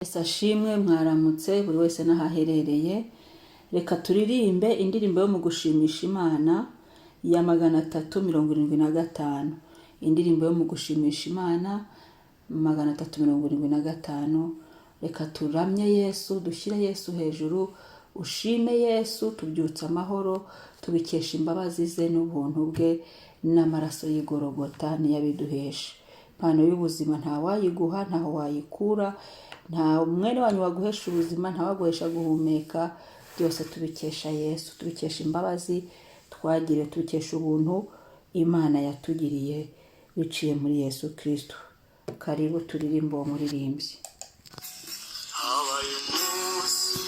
Yesu ashimwe. Mwaramutse buri wese n'aho aherereye. Reka turirimbe indirimbo yo mu gushimisha Imana ya 375. Indirimbo yo mu gushimisha Imana 375. Reka turamye Yesu, dushyire Yesu hejuru. Ushime Yesu. Tubyutse amahoro, tubikesha imbabazi ze n'ubuntu bwe n'amaraso y'igorogota niyo abiduhesha. Impano y'ubuzima ntawayiguha, ntaho wayikura, nta mwene wanyu waguhesha ubuzima, ntawaguhesha guhumeka. Byose tubikesha Yesu, tubikesha imbabazi twagiriwe, tubikesha ubuntu Imana yatugiriye biciye muri Yesu Kirisito. Karibu turirimbe uwo muririmbyi. Habaye umunsi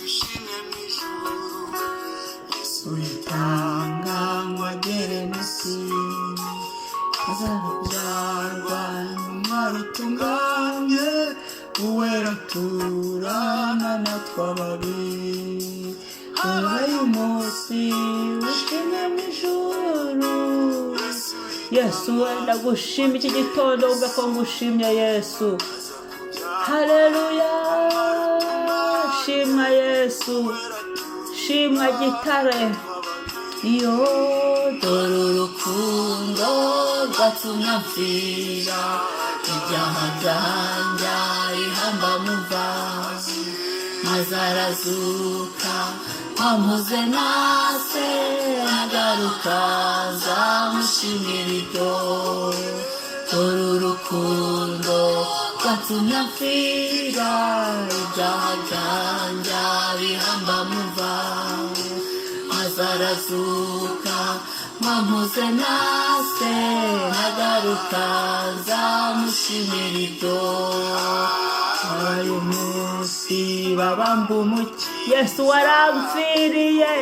wishimye mu ijuru, Yesu yitanga ngo agere mu isi, azabyarwa n'umwari utunganye, uwera turana natwe ababi. Habaye umunsi wishimye mu ijuru. Yesu we, ndagushima iki gitondo. Wumve ko ngushimye, Yesu. Haleluya! Shimwa Yesu, shimwa Gitare. Iyo Dore urukundo rwatumye amfira, ibyaha byanjye ihamba muva, maze arazuka ampuze nase, agaruka nzamushimira ibyo. Dore urukundo rwatumye amfira, ibyaha byanjye bihamba muva, maze arazuka mwampuze nase, nagaruka nzamushimira ibyo. Habaye umunsi babamba umucyo. Yesu warampfiriye.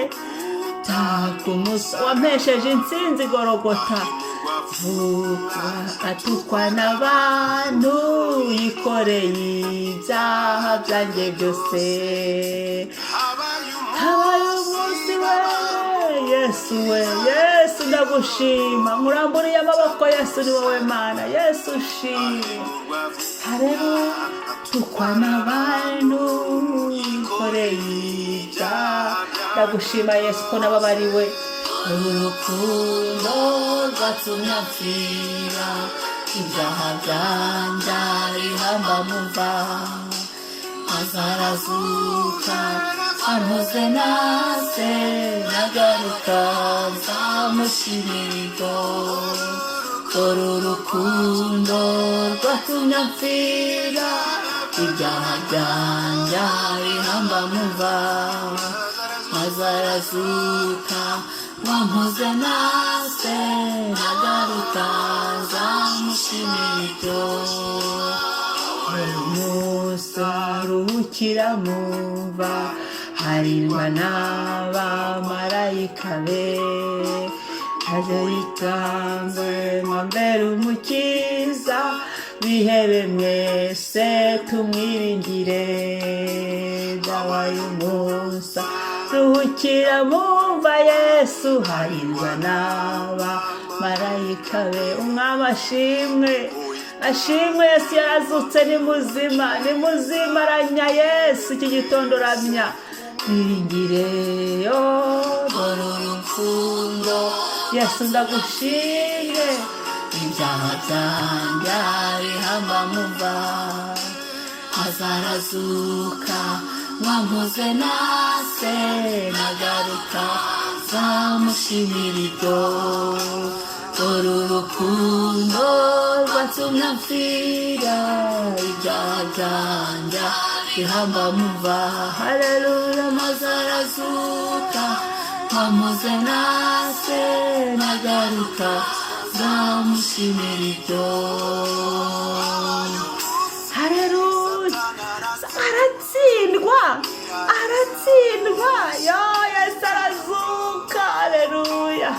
Taka umusa. Wampesheje intsinzi igorogota. Vuka atukwa n'abantu, yikoreye ibyaha byanjye byose. Habaye umunsi we. Yesu we, Yesu ndagushima, nkuramburiye amaboko. Yesu, ni wowe Mana. Yesu ushima. Hareruya! Tukwa n'abantu, yikoreye ibyaha. Ndagushima Yesu ko nababariwe. Urukundo rwatumye apfira, ibyaha byanjye bihamba muva, maze arazuka ampuze nase, nagaruka nzamushimira ibyo. Dore urukundo rwatumye apfira, ibyaha byanjye bihamba muva, maze arazuka wampuze nase, nagaruka nzamushimira ibyo. Musa ruhukira mumva, harindwa n'abamarayika be, haje yitangwe mwambere umukiza. Bihebe mwese, tumwiringire. Dawaye umusa ruhukira mumva, Yesu harindwa n'abamarayika be. Umwami ashimwe, ashimwe. Yesu yarazutse, ni muzima, ni muzima. Aramya Yesu iki gitondo, ramya, wiringire yo. Dore urukundo. Yesu ndagushimye. Ibyaha byanjye bihamba muva, maze arazuka wampuze nase, nagaruka nzamushimira ibyo. Dore urukundo rwatumye amfira, ibyaha byanjye bihamba muva. Haleluya! Maze arazuka wampuze nase, nagaruka nzamushimira ibyo. Haleluya! Aratsindwa, aratsindwa. Yo, Yesu arazuka! Haleluya!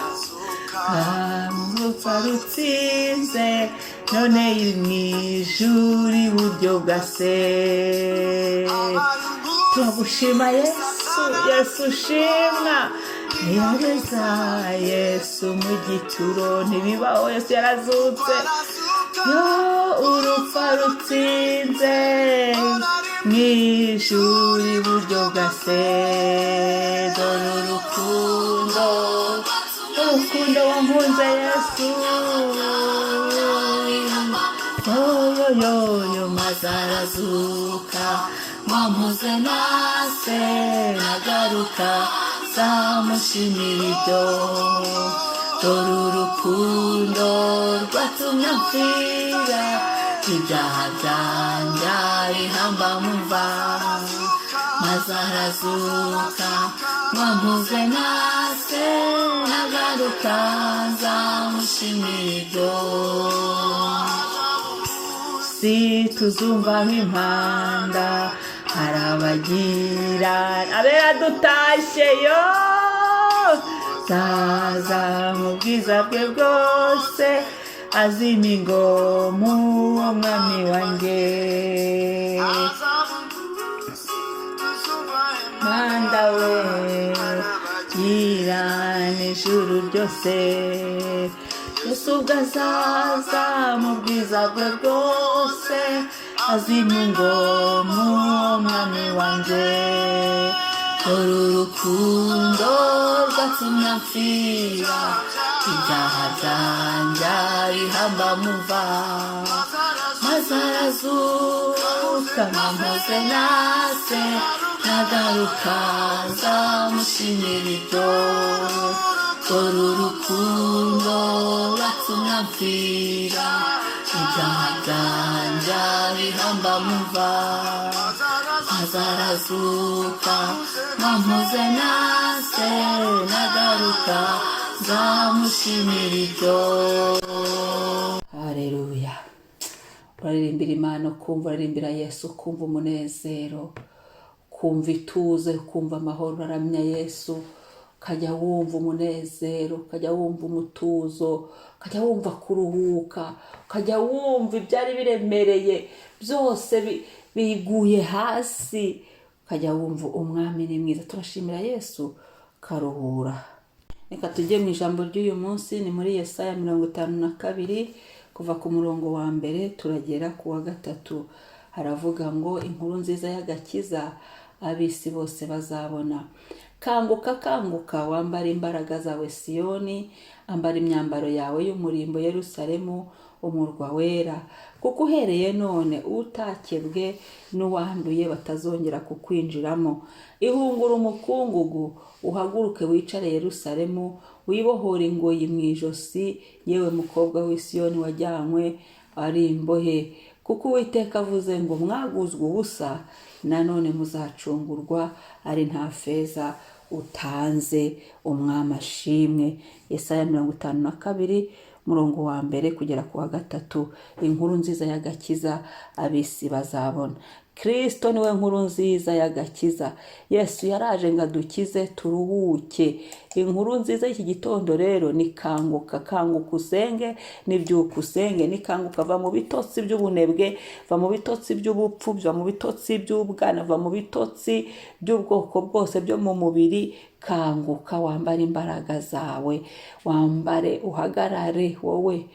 Urupfa rutsinze, none iri mu ijuru iburyo bwa Se. Turagushima Yesu. Yesu ushimwa. Ntiyageza Yesu mu gituro, ntibibaho. Yesu yarazutse. Yo, urupfa rutsinze. Mw'ijuru iburyo bwa Se. Dore urukundo, urukundo wankunze Yesu, yoyoyoyo. Maze arazuka, mwamuze na Se. Nagaruka nzamushimira ibyo. Dore urukundo rwatumye amfira, ibyaha byanjye arihamba mu mva. Maze arazuka, mwamuze na Se. Nagaruka nzamushimira ibyo. Si tuzumvaho impanda harabagira abera dutashye yo zaza mu bwiza bwe bwose, azima ingoma uwo mwami wanjye. Manda we yirana ijuru ryose. Yesu ubwo azaza mu bwiza bwe bwose, azima ingoma uwo mwami wanjye. Dore urukundo rwatumye amfira, ibyaha byanjye arihamba mu mva. Maze arazuka, mwamuze na Se. Nagaruka nzamushimira ibyo. Dore urukundo rwatumye amfira, ibyaha byanjye arihamba mu mva. Maze arazuka, mwamuze na Se. Nagaruka nzamushimira ibyo. Hareruya! Uraririmbira Imana ukumva, uraririmbira Yesu ukumva umunezero, ukumva ituze, ukumva amahoro. Uraramya Yesu ukajya wumva umunezero, ukajya wumva umutuzo, ukajya wumva kuruhuka, ukajya wumva ibyari biremereye byose biguye hasi, ukajya wumva Umwami ni mwiza. Turashimira Yesu karuhura. Reka tujye mu ijambo ry'uyu munsi. Ni muri Yesaya 52, kuva ku murongo wa mbere turagera ku wa gatatu. Haravuga ngo: "Inkuru nziza y'agakiza ab'isi bose bazabona." Kanguka, kanguka, wambara imbaraga zawe Siyoni, ambara imyambaro yawe y'umurimbo, Yerusalemu umurwa wera, kuko uhereye none utakebwe n'uwanduye batazongera kukwinjiramo. Ihungura umukungugu, uhaguruke wicare, Yerusalemu, wibohore ingoyi mu ijosi, yewe mukobwa w'i Siyoni wajyanywe ari imbohe, kuko Uwiteka avuze ngo: "Mwaguzwe ubusa, nanone muzacungurwa ari nta feza utanze." Umwami ashimwe. Yesaya 52, umurongo wa mbere kugera ku wa gatatu. Inkuru nziza y'agakiza ab'isi bazabona. Kirisito niwe nkuru nziza y'agakiza. Yesu yaraje ngo adukize, turuhuke. Inkuru nziza y'iki gitondo rero ni kanguka, kanguka usenge, nibyuka usenge, ni kanguka. Va mu bitotsi by'ubunebwe, va mu bitotsi by'ubupfu, va mu bitotsi by'ubwana, va mu bitotsi by'ubwoko bwose byo mu mubiri. Kanguka, wambare imbaraga zawe, wambare, uhagarare. Wowe,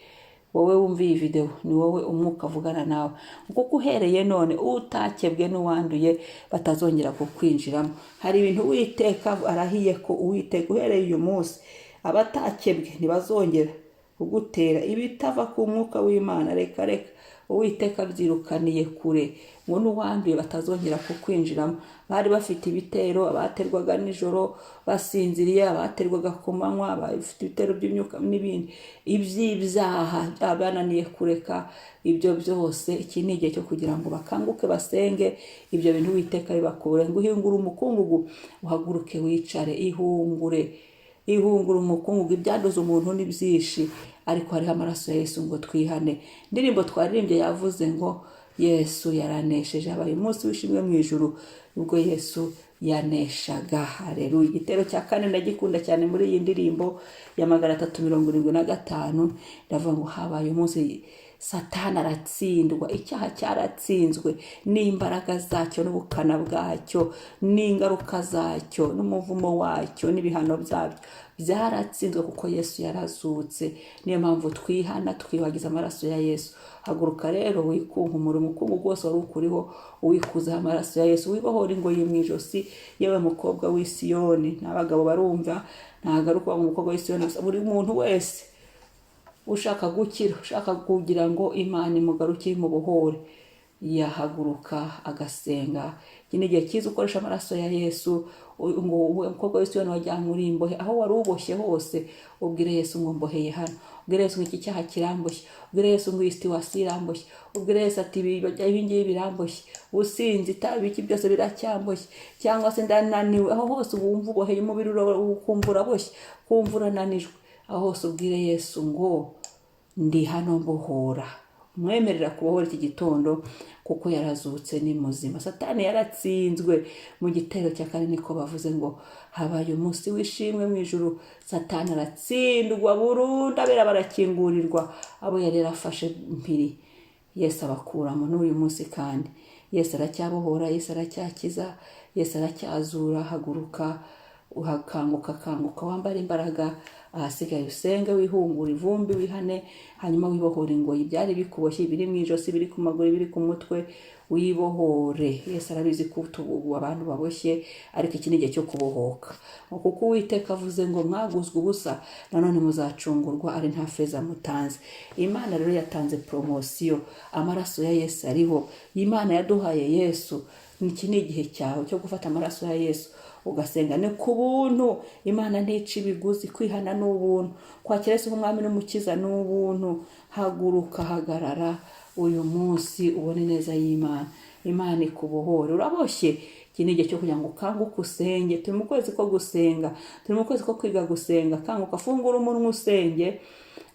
wowe wumva iyi videwo, ni wowe Umwuka avugana nawe, kuko uhereye none utakebwe n'uwanduye batazongera kukwinjiramo. Hari ibintu Uwiteka arahiye ko Uwiteka uhereye uyu munsi abatakebwe ntibazongera kugutera ibitava ku Mwuka w'Imana. Reka reka, Uwiteka abyirukaniye kure, ngo n'uwanduye batazongera kukwinjiramo. Bari bafite ibitero: abaterwaga nijoro basinziriye, abaterwaga ku manywa, bafite ibitero by'imyuka n'ibindi, iby'ibyaha byabananiye kureka ibyo byose. Iki ni igihe cyo kugira ngo bakanguke, basenge, ibyo bintu Uwiteka bibakure. Ngo uhingure umukungugu, uhaguruke wicare. Ihungure, ihungura umukungugu. Ibyanduza umuntu ni byinshi, ariko hariho amaraso ya Yesu ngo twihane. Indirimbo twaririmbye yavuze ngo Yesu yaranesheje. Habaye umunsi w'ishimwe mu ijuru ubwo Yesu yaneshaga. Hareruya! Igitero cya kane ndagikunda cyane muri iyi ndirimbo ya 375. Ndavuga ngo habaye umunsi. Satani aratsindwa, icyaha cyaratsinzwe n'imbaraga zacyo n'ubukana bwacyo n'ingaruka zacyo n'umuvumo wacyo n'ibihano byabyo byaratsinzwe kuko Yesu yarazutse. Niyo mpamvu twihana, twiyuhagiza amaraso ya Yesu. Haguruka rero, wikunkumura umukungugu wose wari ukuriho, uwikuzaho amaraso ya Yesu, wibohora ingoyi mu ijosi, yewe mukobwa w'i Siyoni. N'abagabo barumva, ntabwo ari ukuvuga ngo umukobwa w'i Siyoni gusa, buri muntu wese ushaka gukira, ushaka kugira ngo Imana imugaruke imubohore, yahaguruka agasenga. Iki ni igihe cyiza ukoresha amaraso ya Yesu ngo umukobwa w'i Siyoni wajyanywe uri imbohe, aho wari uboshye hose ubwire Yesu ngo mboheye hano, ubwire Yesu ngo iki cyaha kiramboshye, ubwire Yesu ngo iyi situation iramboshye, ubwire Yesu ati ibi ngibi biramboshye, ubusinzi, itabi, iki byose biracyamboshye, cyangwa se ndananiwe. Aho hose wumva uboheye umubiri, ukumva uraboshye, ukumva urananijwe, aho hose ubwire Yesu ngo ndi hano, mbohora. Umwemerera kubohora iki gitondo kuko yarazutse, ni muzima. Satani yaratsinzwe. Mu gitero cya kane niko bavuze ngo habaye umunsi w'ishimwe mu ijuru, Satani aratsindwa burundu, abera barakingurirwa, abo yari yarafashe mpiri Yesu abakuramo. N'uyu munsi kandi Yesu aracyabohora, Yesu aracyakiza, Yesu aracyazura. Haguruka, uhakanguka, kanguka, wambare imbaraga. Ahasigaye usenge, wihungure ivumbi, wihane, hanyuma wibohore ingoyi byari bikuboshye, biri mu ijosi, biri ku maguru, biri ku mutwe, wibohore. Yesu arabizi ko ubu abantu baboshye, ariko iki ni igihe cyo kubohoka, kuko Uwiteka avuze ngo mwaguzwe ubusa, nanone muzacungurwa ari nta feza mutanze. Imana rero yatanze poromosiyo, amaraso ya Yesu ariho. Imana yaduhaye Yesu. Iki ni igihe cyawe cyo gufata amaraso ya Yesu ugasenga. Ni ku buntu, Imana ntica ibiguzi. Kwihana ni ubuntu, kwakira Yesu nk'umwami n'umukiza ni ubuntu. Haguruka, hagarara uyu munsi ubone neza y'Imana, Imana ikubohore. Uraboshye, iki ni igihe cyo kugira ngo ukanguke usenge. Turi mu kwezi ko gusenga, turi mu kwezi ko kwiga gusenga. Kanguka, fungura umunwa usenge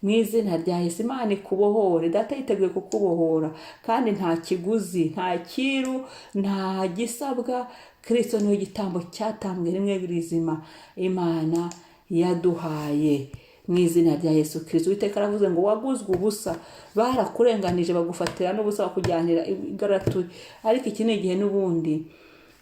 mu izina rya Yesu. Imana ikubohore. Data yiteguye kukubohora kandi nta kiguzi, nta kiru, nta gisabwa. Kirisito niwe gitambo cyatambwe rimwe rizima Imana yaduhaye mu izina rya Yesu Kirisito. Uwiteka aravuze ngo waguzwe ubusa, barakurenganije, bagufatira n'ubusa, bakujyanira igaratuye, ariko iki ni igihe n'ubundi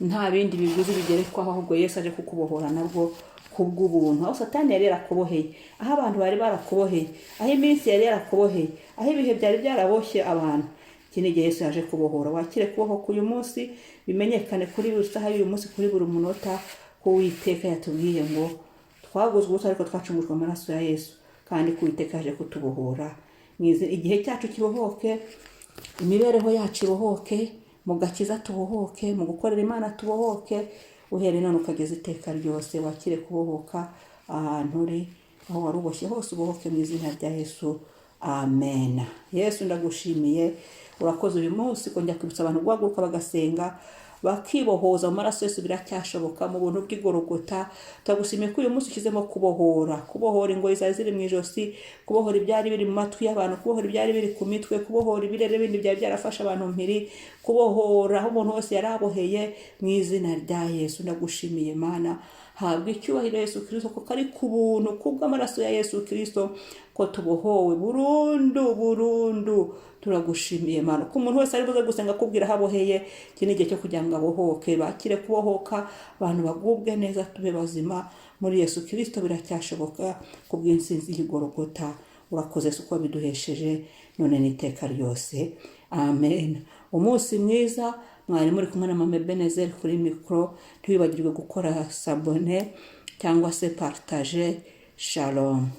nta bindi biguzi bigerekwaho, ahubwo Yesu aje kukubohora nabwo kubw'ubuntu. Aho Satani yari yarakuboheye, aho abantu bari barakuboheye, aho iminsi yari yarakuboheye, aho ibihe byari byaraboshye abantu, iki ni igihe Yesu yaje kubohora. Wakire kubohoka uyu munsi, bimenyekane kuri buri saha y'uyu munsi, kuri buri munota, ko Uwiteka yatubwiye ngo twaguzwe ubusa ariko twacungujwe amaraso ya Yesu, kandi ko Uwiteka yaje kutubohora. Igihe cyacu kibohoke, imibereho yacu ibohoke, mu gakiza tubohoke, mu gukorera Imana tubohoke, uhereye none ukageza iteka ryose. Wakire kubohoka ahantu uri, aho wari uboshye hose ubohoke mu izina rya Yesu. Amen. Yesu, ndagushimiye, urakoze uyu munsi kongera kwibutsa abantu guhaguruka bagasenga, bakibohoza mu maraso Yesu. Biracyashoboka mu buntu bw'igorogota. Turagushimiye ko uyu munsi ushyizemo kubohora, kubohora ingoyi zari ziri mu ijosi, kubohora ibyari biri mu matwi y'abantu, kubohora ibyari biri ku mitwe, kubohora ibirere bindi byari byarafashe abantu mpiri, kubohora aho umuntu wese yari aboheye mu izina rya Yesu. Ndagushimiye Mana, habwa icyubahiro Yesu Kirisito, kuko ari ku buntu kubw'amaraso ya Yesu Kirisito ko tubohowe burundu burundu. Turagushimiye Mana ko umuntu wese ari buze gusenga akubwira aho aboheye, iki ni igihe cyo kugira ngo abohoke. Bakire kubohoka, abantu bagubwe neza, tube bazima muri Yesu Kirisito. Biracyashoboka kubw'insinzi y'igorogota. Urakoze uko biduhesheje none n'iteka ryose. Amen. Umunsi mwiza. Mwari muri kumwe na Mama Ebenezer kuri mikoro. Ntiwibagirwe gukora s'abonner cyangwa se partager. Shalom.